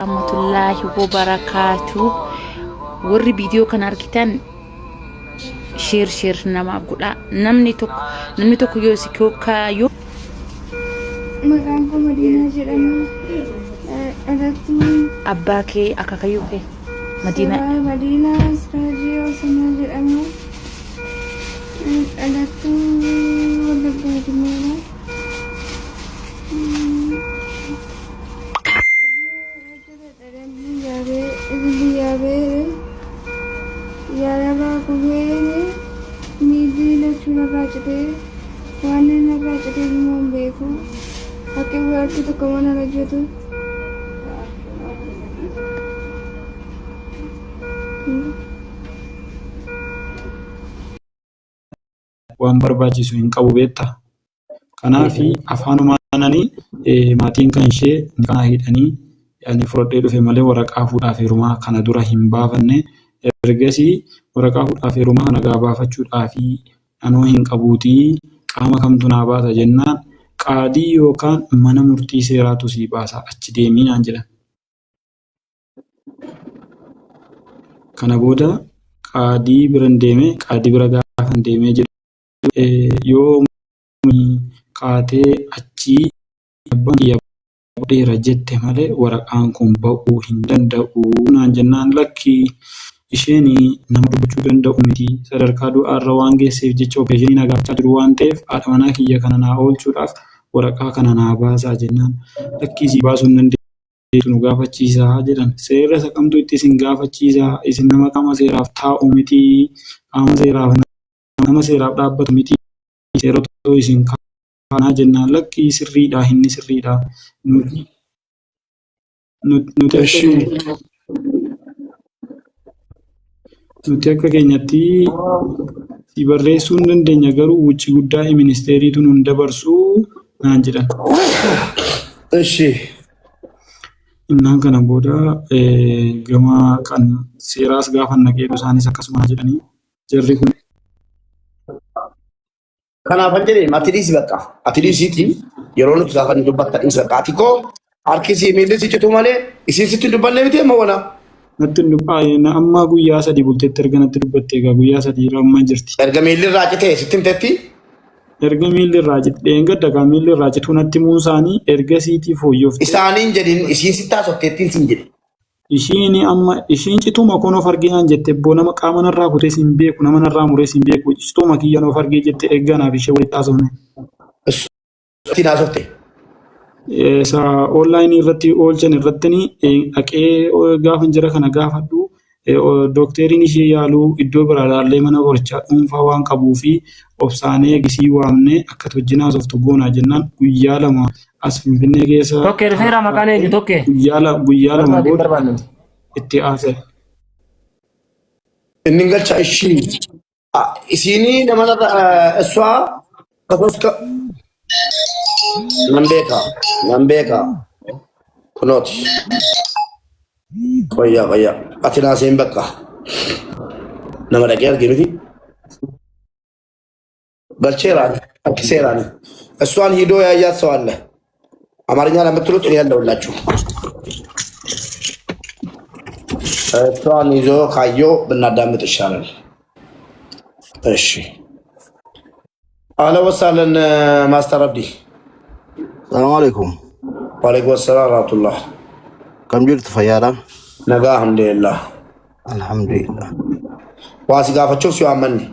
Warahmatullaahi wabarakaatu. Warri viidiyoo kana argitan sheer sheer namaaf godhaa. Namni tokko yoo si yoo Maqaan koo Madiinaa jedhama. Dhalattuu Abbaa kee, akaakayyuu kee, Madiinaa. Sabaa Madiinaa Siraajii Osanaa jedhama. Dhalattuu Wallaggaa Jimmaadha. Biyyaa ba'ee yaalamaa kufee miilli lachuu narraa citee, waan inni narraa citee immoo hin beeku. Akka harki tokko mana hojjetu. Waan barbaachisu hin qabu beektaa? Kanaaf afaanumaanani maatiin kan ishee nikaa hidhanii ani fudhadhee dhufe malee waraqaa fuudhaaf heerumaa kana dura hin baafanne. Ergasii waraqaa fuudhaaf heerumaa kana gaa baafachuudhaaf anoo hin qabuutii qaama kamtu naa baasa jennaan, qaadii yookaan mana murtii seeraatu sii baasa, achi deemii naan jedhan. Kana booda qaadii biran deeme. Qaadii bira gaafan deemee jedhu, yoo kaatee achii abbaan kiyya dheera jette malee waraqaan kun ba'uu hin danda'u naan jennaan, lakkii, isheen nama dubbachuu danda'u miti, sadarkaa du'aarra waan geesseef jecha opereeshinii na gaafachaa jiru waan ta'eef haadha manaa kiyya kana naa oolchuudhaaf waraqaa kana naa baasaa jennaan, lakkii, sii baasuu hin dandeessu, nu gaafachiisaa jedhan. Seera isa kamtu itti isin gaafachiisaa? Isin nama qaama seeraaf taa'u miti, qaama seeraaf, nama seeraaf dhaabbatu miti, seerota isin kaanaa jennaan, lakkii, sirriidha, inni sirriidha, nuti nuti akka nuti akka keenyatti si barreessuu hin dandeenya, garuu wucci guddaa ministeeriitu nun dabarsuu naan jedhan. Innaan kana booda gama kan seeraas gaafa naqeedhu isaanis akkasuma jedhanii jarri kun. Kanaafan jedhe, ati dhiisi bakka. Ati dhiisiiti, yeroo nuti gaafa inni dubbatta dhiisi bakka. Ati koo harki sii miilli si cituu malee isiin sitti hin dubbanne miti amma wana. Natti hin dubbanne. Amma guyyaa 3 bulteetti erga natti dubbatte, egaa guyyaa 3 irra amma jirti. Erga miilli irraa citee sitti himtetti. Erga miilli irraa cite, dheengadda kaa miilli irraa cituu natti himuu isaanii ergasiitii fooyyofte. Isaaniin jedhin, isiin sitti haasofteettiin siin jedhe. Ishiin amma ishiin cituma koon of argee naan jette, ebboo, nama qaama narraa kutees hin beeku, nama narraa murees hin beeku, cituma kiyyan of argee jette eeggaa naaf ishee walitti haasofne. Ittiin haasofte. Isa onlaayinii irratti oolchan irratti dhaqee gaafa jira kana gaafadhu, dookteriin ishee yaaluu iddoo biraa ilaallee mana qorichaa dhuunfaa waan qabuu fi obsaanee gisii waamnee akka wajjin haasoftu goonaa jennaan, guyyaa 2 as Finfinnee keessa Tokkee dhufeera, maqaan eenyu tokkee? Guyyaa 2 Barbaade booda barbaannu. Itti haasa'e. Inni hin galcha ishii. Isiinii nama narra እሷ ከሶስት nan beeka, nan beeka, kunooti. Qoyyaa qoyyaa, ati naaseen bakka nama dhaqee arge miti, galcheeraan harkiseeraan. እሷን ሂዶ ያያት ሰው አለ። አማርኛ ለምትሉት እኔ ያለሁላችሁ። እሷን ይዞ ካየው ብናዳምጥ ይሻላል። እሺ፣ አህለን ወሳለን ማስተር አብዲ። Salaamu alaikum. ዋሌኩም ሰላም ረህመቱላህ። Kam jirtu, fayyaadha? Nagaa, alhamdulillah. Alhamdulillah. Waa si gaafachuuf si waammanni.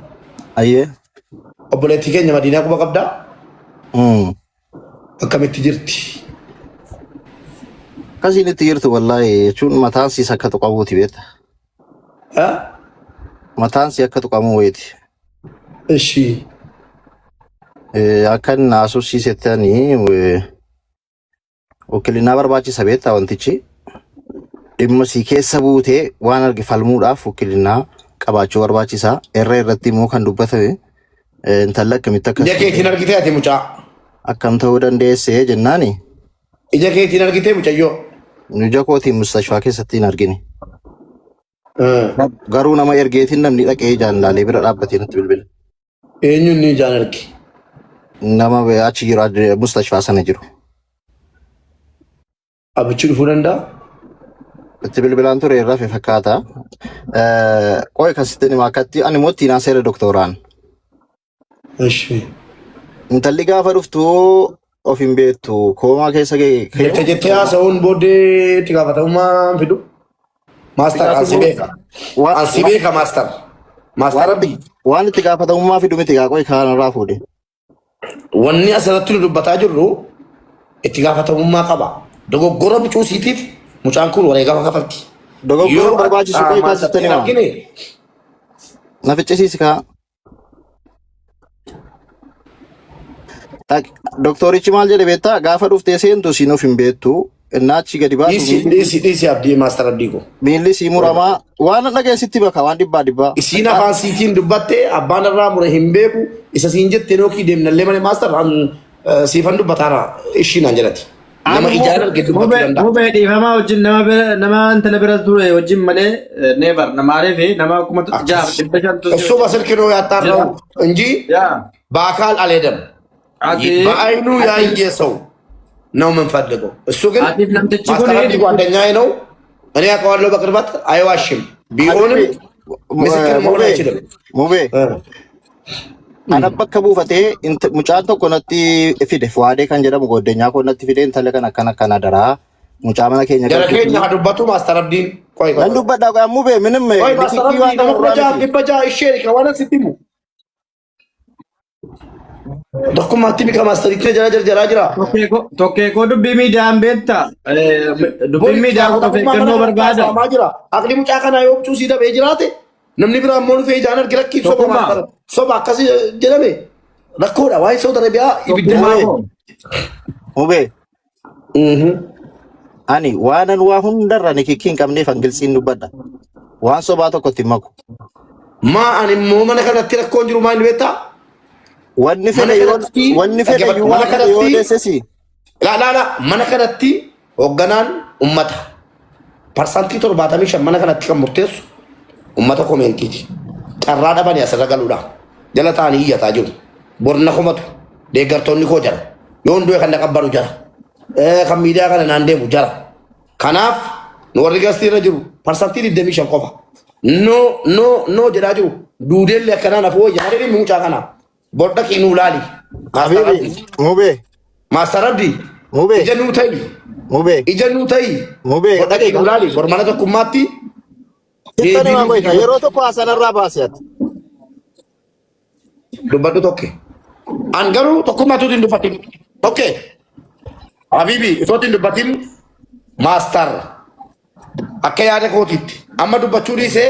Ayyee. Obboleettii keenya Madiinaa quba qabdaa? Akkamitti jirti? Akkasiin itti jirtu, wallaahi, jechuun mataan siis akka tuqamuuti beekta. Ha? Mataan si akka tuqamuu wayiiti. Akka inni haasofsiisettanii wakilinaa barbaachisa beekta, wantichi dhimma si keessa buutee waan arge falmuudhaaf wakilinaa qabaachuu barbaachisa. Irra irratti immoo kan dubbatame intalli akkamitti akkas Ija keetiin argitee ati mucaa? Akkam ta'uu dandeesse jennaani. Ija keetiin argitee mucayyoo? Ija kootiin mustashfaa keessatti hin argine. Garuu nama ergeetiin namni dhaqee ijaan ilaalee bira dhaabbatee natti bilbila. Eenyu inni ijaan arge? Nama achi jiru, mustashfaa sana jiru. Abichi dhufuu danda'a? Itti bilbilaan ture irraa fi fakkaata. Qoy kasitti nima akkatti ani immoo ittiin haasa'eera doktoraan. Ishi. Intalli gaafa dhuftu of hin beektu koomaa keessa ga'e. Jette jettee haasa'uun booddee itti gaafatamummaa hin fidu. Maastar an si beeka. An si beeka maastar. Maastar Abdii. Waan itti gaafatamummaa fidu miti gaa qoy kanarraa fuudhe. Wanni asirratti nu dubbataa jirru itti gaafatamummaa qaba. Dogoggora mucuu siitiif mucaan kun wareegama kafalti. Dogoggora Yoo barbaachisu qoy qaamaan kaasitti hin nima. argine Na ficcisiisi kaa. Doktorichi maal jedhe beektaa gaafa dhuftee seentu siin of hin beektu innaa achi gadi baasu dhiisi dhiisi dhiisi abdii maastar abdii koo. miilli sii muramaa waan dhageessitti baka waan dhibbaa dhibbaa. Isiin afaan siitiin dubbatte abbaan irraa mure hin beeku isa siin jette nookii deemnallee malee maastar an siifan dubbataara ishii naan jedhati. Nama ijaan arge dubbachuu Mubee danda'a. mubee dhiifamaa wajjin nama bira nama intala bira ture wajjin malee never maaliif nama kuma jaaf dhibba shantu እሱ በስልክ ነው ያጣራው እንጂ ያ በአካል አልሄደም። ati በአይኑ ያየ ሰው ነው የምንፈልገው። እሱ ግን atiif namtichi kun ማስተራዲ ጓደኛዬ ነው፣ እኔ አውቀዋለሁ በቅርበት። አይዋሽም። ቢሆንም ምስክር መሆን አይችልም። Mubee ana bakka buufatee mucaan tokko natti fide Fuwaadee kan jedhamu goddanyaa koo natti fide intala kan akkana akkana daraa mucaa mana keenya Jara galchuuti. keenya haa dubbatu Maastar Abdiin. Qoy qoy Nan dubbadhaa qoy mubee minim qoy Maastar likikkii waan Abdii nama ta'u kuma irraa jaha miti. dhibba jaha ishee ka waan asitti himu. Tokkummaatti mika maastaritti jara jara jaraa jira. Tokkee koo dubbii miidiyaan beektaa dubbii miidiyaa kun of eeggannoo barbaada. Saamaa jira. Aqli mucaa kanaa yoo huccuu sii dabee jiraate namni biraa immoo dhufee ijaan arge lakkii soba Tokkummaa. maastara soba akkasii jedhame rakkoodha. Waa'ee Saudi Arabiyaa ibidda. Tokkummaa Mubee koo. mubee ani waanan waa hundarra nikikkii hin qabneef angilsiin dubbadha. Waan sobaa tokkotti hin maku. Maa ani immoo mana kanatti rakkoon jiru maal beektaa? Wanni Mana fedhe yoo kanatti wanni fedhe dhaggeeffadhu. iyyuu Mana waan fedhe yoo kanatti deessesi laa laa laa mana kanatti hoogganaan ummata. Parsantii 75 mana kanatti kan murteessu ummata komeentiiti. Carraa dhabanii asirra galuudha. Jala taa'anii iyyataa jiru. Borna komatu. Deeggartoonni koo jara. Yoon du'e kan na qabbaru jara. Kan miidiyaa kana naan deemu jara. Kanaaf nu warri gastii irra jiru parsantii 25 qofa. No no no jedhaa jiru. Duudeellee akkanaan hafuu wayya. Malee dhimmi mucaa kanaa. Bor dhaqii nuu laali. Maastar Habibi Abdii. mubee Maastar Abdii. mubee Ija nuu ta'i. mubee Ija nuu ta'i. mubee Bor dhaqii dhaqii nuu laali. Bor mana tokkummaatti Sittani deebii maa nuu qoyta fidi. yeroo tokko hasanarraa baase ati. Dubbadhu tokke. An garuu tokkummaatu hin dubbatin. Tokke. Habibi itootti hin dubbatin maastar akka yaada kootiitti amma dubbachuu dhiisee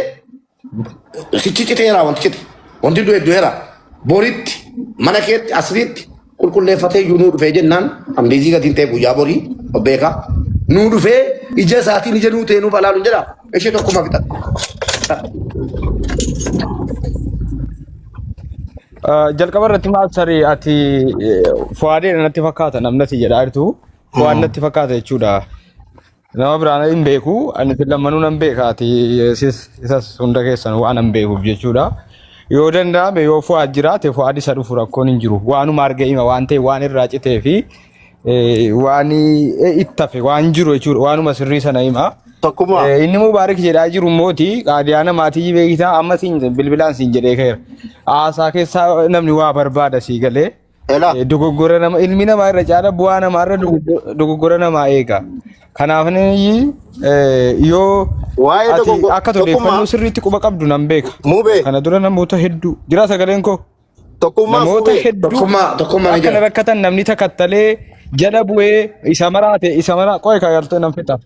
sichi citeera wanti cite wanti du'e du'eera boritti mana keetti asiriitti qulqulleeffatee iyyuu nuu dhufee jennaan ambiizii gatiin ta'e guyyaa borii of beeka nuu dhufee ija isaatiin ija nuu ta'e nuuf alaalu jedha ishee tokkuma fixa. Jalqaba irratti maal saree ati fu'aadeedha natti fakkaata namni ati jedhaa jirtu fu'aad natti fakkaata jechuudha. Nama biraan hin beeku ani isin lammanuu nan beeka ati sis isas hunda keessan waan hin beekuuf jechuudha. Yoo danda'ame yoo fu'aad jiraate fu'aad isa dhufu rakkoon hin jiru waanuma arge hima waan ta'e waan irraa citee fi waan itti hafe waan jiru jechuudha waanuma sirrii sana hima. Tokkummaa. Inni Mubaarik jedhaa jiru mooti qaadiyaana maatii beektaa amma siin bilbilaan siin jedhee ka'eera. Haasaa keessaa namni waa barbaada sii galee. Elaa. Dogoggora nama ilmi namaa irra caala bu'aa namaa irra dogoggora namaa eega. Kanaaf inni yoo Waa'ee ati dogoggora akka tokkummaa odeeffannoo sirriitti quba qabdu nan beeka. mubee Kana dura namoota hedduu jira sagaleen koo. tokkummaa Namoota mubee hedduu Tokkummaa tokkummaa ni akkana jira. rakkatan namni takattalee jala bu'ee isa maraate isa maraa qo'e kagaltee nan fixa.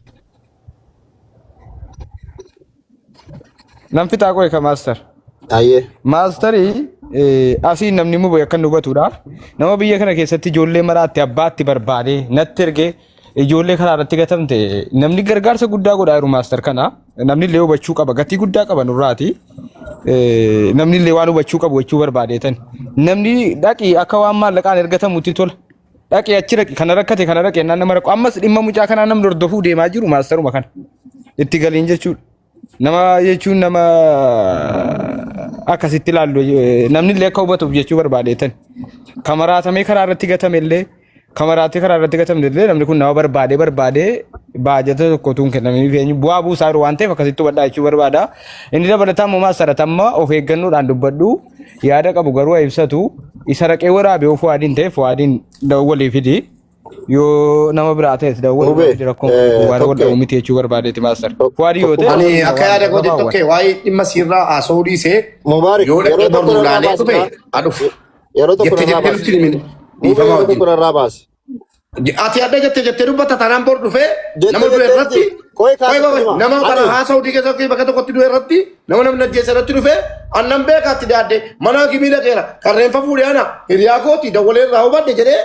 Nan fixaa qo'e ka maastar. Ayyee. Maastarii asii namni mubee akka inni hubatudha. Nama biyya kana keessatti ijoollee maraatti abbaatti barbaadee natti ergee ijoollee karaa irratti gatamte namni gargaarsa guddaa godhaa jiru maastar kana. Namni illee hubachuu qaba. Gatii guddaa qaba nurraati. Namni illee waan hubachuu qabu jechuu barbaadeetan. Namni dhaqii akka waan maallaqaan ergatamutti tola. Dhaqii achi dhaqi kana rakkate kana dhaqi jennaan nama rakkoo. Ammas dhimma mucaa kanaa namni hordofuu deemaa jiru maastaruma kana. Itti galiin jechuudha. Nama jechuun nama akkasitti ilaallu namni illee akka hubatuuf jechuu barbaadeetan. Kamaraatamee karaa irratti gatame illee Kamaraattee karaa irratti gatamte illee namni kun nama barbaadee barbaadee baajata tokko utuu hin kennaminiif eenyu bu'aa buusaa jiru waan ta'eef akkasitti hubadhaa jechuu barbaada. Inni dabalataa immoo maastarata amma of eeggannoodhaan dubbadhu yaada qabu garuu haa ibsatu isa raqee waraabee yoo fuwaadiin ta'e fuwaadiin dawwalii fidi yoo nama biraa ta'es dawwalii Mubee, fidi rakkoon kun waan wal tokkee dha'u miti jechuu barbaadeeti maastar. Fuwaadii yoo ta'e Ani rakkoon akka waan yaada nama kootitti hawwata. tokkee waa'ee dhimma siirraa haasa'uu dhiisee Mubaarik yoo yeroo dhaqee tokko bor nu narraa laalee baasi dhufe kaa. haa dhufu. Yeroo tokko Jette narraa jettee baasi. nutti hin himin. Mubee Dhiifama yeroo wajjin. tokko narraa baasi. Ati adda jette jettee dubbata taanaan bor dhufee Jette nama du'e jettee irratti miti. Qoy qoy kaasitti qoy hima. nama kana Ani haasa'u dhiige bakka tokkotti du'e irratti nama namni ajjeese irratti dhufee annan beekaatti daadde mana hakimii dhaqeera kan reenfa fuudhee ana hiriyaa kooti dawwalee irraa hubadhe jedhee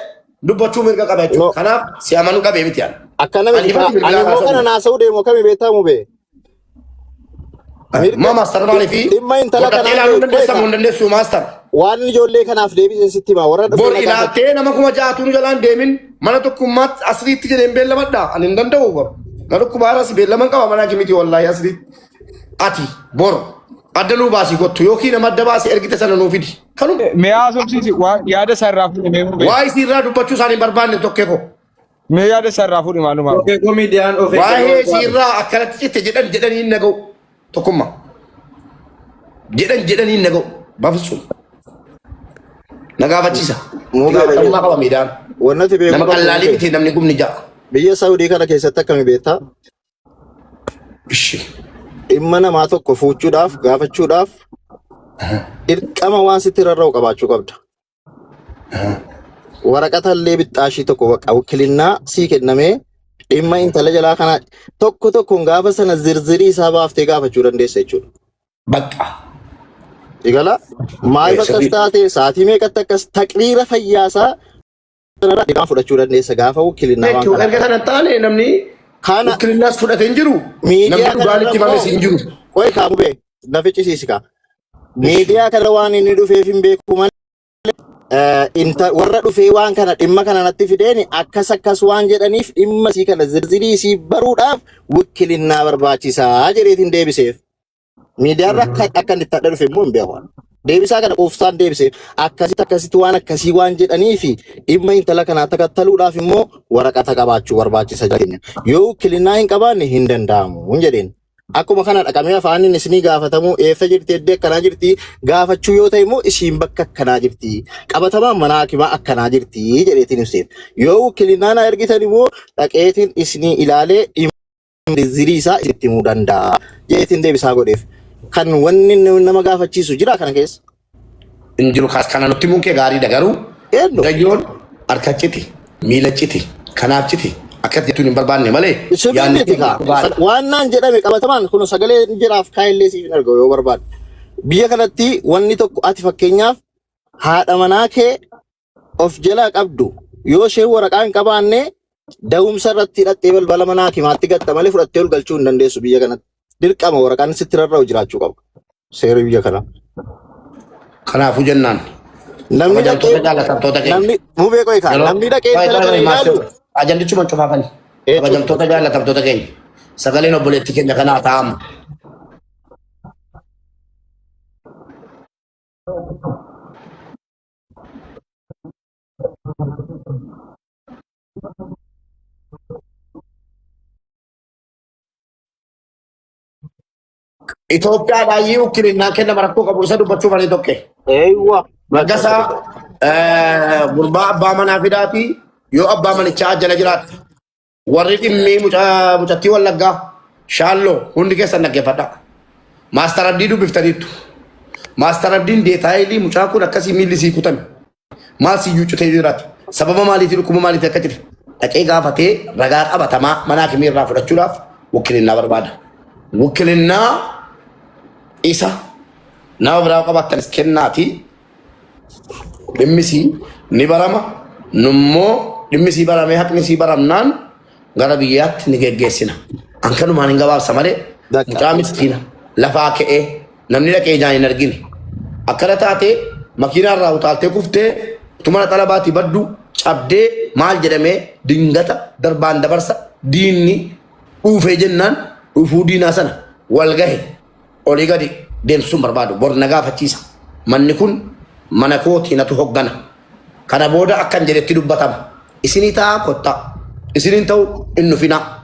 dubbachuu mirga qaba jechuudha. no Kanaaf si amanuu qabee miti ani. akkana Ani miti kaa. ifatti Ani bilbilaa immoo haasa'u kana miti. naasa'uu deemu akkamii beektaa mubee? Mirga Maa maastar maaliif dhimma intala godhattee kanaa ilaaluu qoy dandeessa kaa. moo hin dandeessu maastar? Waan ijoollee kanaaf deebisan sitti hima. Warra dhufee Bor na gaafate. ilaaltee nama 6000 nu jalaan deemin mana tokkummaatti asriitti jedheen beellamadha. Ani hin danda'u bor. Na dhukkubaa irras beellaman qaba mana miti wallaahi asriitti. Ati bor adda nuu baasii kottu yookiin nama adda baasii ergite sana nuu fidi. Kanuma. Mee haasofsiisi waan yaada isaa irraa fuudhi mee mubee. Waa isii irraa dubbachuu isaanii hin barbaanne tokkee koo. Mee yaada isaa irraa fuudhi maalumaa. Tokkee koo miidiyaan of eeggannoo Waa'ee barbaada. isiirraa akkanatti citte jedhan jedhanii hin dhaga'u. Tokkummaa. Jedhan jedhanii hin dhaga'u. Bafisuun. Na gaafachiisa. Itti Mubee gaafatamummaa qaba miidhaan. Wannati beekuu Nama qabdu qallaalii mubee. miti namni gumni ja'a. Biyya Saawudii kana keessatti akkami beektaa? Ishi. Dhimma namaa tokko fuuchuudhaaf gaafachuudhaaf dirqama waan sitti rarra'u qabaachuu qabda. Waraqata illee bixxaashii tokko bakka wikilinnaa sii kennamee dhimma intala jalaa kana tokko tokkoon gaafa sana zirzirii isaa baaftee gaafachuu dandeessa jechuudha. Bakka. Igala maaliif akkas Sirrii. taate sa'aatii meeqatti akkas taqriira fayyaasaa sanarraa dirqama fudhachuu dandeessa gaafa wikilinnaa waan Jechuun kana. erga kana taane namni Kana wikkilinnaas fudhate hin jiru. Namni miidiyaa dhugaan kanarra itti himames immoo hin jiru. qoy kaabube na ficcisiisi kaa. Miidiyaa kana waan inni dhufeef hin beeku malee warra dhufee waan kana dhimma kana natti fideen akkas akkas waan jedhaniif dhimma isii kana zirzirii isii baruudhaaf wikkilinnaa barbaachisaa jedheetiin deebiseef. Miidiyaarra akka akka inni itti adda dhufe immoo hin beeku. Deebisaa kana quufsaan deebiseef akkasitti akkasitti waan akkasii waan jedhanii fi dhimma intala kanaa takattaluudhaaf immoo waraqata qabaachuu barbaachisa jedheen. Yoo wikkilinnaa hin qabaanne hin danda'amu hin jedheen. Akkuma kana dhaqamee afaaniin isinii gaafatamuu eessa jirti eddee akkanaa jirti gaafachuu yoo ta'e immoo isiin bakka akkanaa jirti qabatamaan mana hakimaa akkanaa jirti jedheetiin ibseef. Yoo wukilinnaa na ergitan immoo dhaqeetiin isinii ilaalee dhimma zirii isaa itti himuu danda'a jedheetiin deebisaa godheef. Kan wanni nama gaafachiisu jira kana keessa. Hin jiru kaas kana nutti himuun kee gaariidha garuu Eenyu? Dayyoon harka citi miila citi kanaaf citi akkatti jettuun hin barbaanne malee Sirrii yaadni miti kee kaa. gaariidha. Waan naan jedhame qabatamaan kun sagalee jiraaf kaayillee siif hin argamu yoo barbaade. Biyya kanatti wanni tokko ati fakkeenyaaf haadha manaa kee of jalaa qabdu yoo isheen waraqaa hin qabaanne da'umsa irratti hidhattee balbala mana hakimaatti gatta malee fudhattee ol galchuu hin dandeessu biyya kanatti. Dirqama waraqaan sitti rarra'u jiraachuu qaba. Seerri biyya kanaa. Kanaafuu jennaan Namni kabajamtoota dhaqee jaalatamtoota keenya. namni mubee qoy kaa Yeroo namni dhaqee intala kana ilaalu ajandichuma cufaafani. Eetu. Kabajamtoota jaalatamtoota keenya. Sagaleen obboleettii keenya kanaa ta'amu. Itoophiyaadhaa iyyuu ukkilinnaan kennama rakkoo qabu isa dubbachuuf ani tokke. Eeywa. Nagasaa gurbaa abbaa manaa fidaati yoo abbaa manichaa jala jiraatte. Warri dhimmii mucattii wallaggaa shaalloo hundi keessan dhaggeeffadha. Maastar Abdii dubbiftaniittu. Maastar Abdiin deetaayilii mucaa kun akkasii miilli sii kutame. Maal siyyuu cutee jiraate? Sababa maaliitiin dhukkuba maaliitiin akka jire? Dhaqee gaafatee ragaa qabatamaa mana hakimii irraa fudhachuudhaaf wakkilinnaa barbaada. Wakkilinnaa isa nama biraa qabaattanis kennaati. Dhimmi isii ni barama. Nummoo dhimmi isii baramee haqni isii baramnaan gara biyyaatti ni geggeessina. An kanumaan hin gabaabsa malee Bakka. mucaa miskiina lafaa ka'ee namni dhaqee ijaan hin argine. Akkana taatee makiinaa irraa utaaltee kuftee utuma mana xalabaatii baddu cabdee maal jedhamee dingata darbaan dabarsa diinni dhuufee jennaan dhufuu diinaa sana wal gahe olii gadi deemsisuun barbaadu bor na gaafachiisa. Manni kun mana kooti natu hoggana. Kana booda akkan jedhetti dubbatama. Isinii ta'a kottaa. Isiniin ta'u hin dhufinaa.